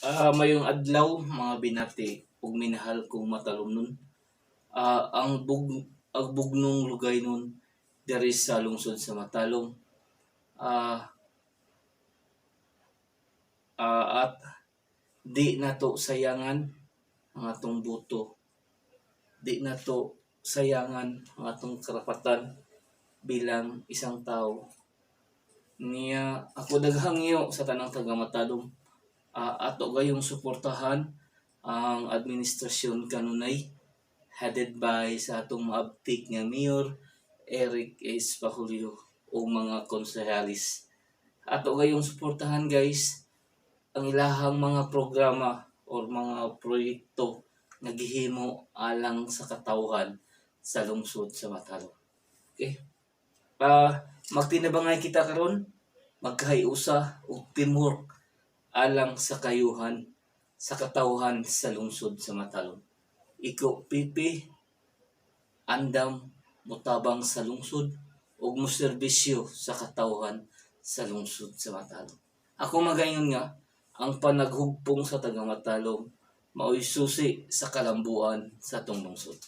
Mayong adlaw, mga binati ug minahal kong matalomnon. Ang bugnong lugaynon diri sa lungsod sa Matalom. At di nato sayangan ang atong boto. Di nato sayangan ang atong karapatan bilang isang tao. Niya ako naghangyo sa tanang taga Matalom. Ato gayong suportahan ang administrasyon kanunay headed by sa atong maabtik nga Mayor Eric S. Pajulio ug mga konsehalis. Ato gayong suportahan, guys, ang ilahang mga programa or mga proyekto nga gihimo alang sa katawhan sa lungsod sa Matalom. Okay? Magtinabangay kita karon, magkahiusa ug teamwork alang sa kayuhan sa katawhan sa lungsod sa Matalom. Iko pipi andam motabang sa lungsod ug moserbisyo sa katawhan sa lungsod sa Matalom. Ako magaingon nga ang panaghugpong sa taga Matalom mao'y susi sa kalambuan sa atong lungsod.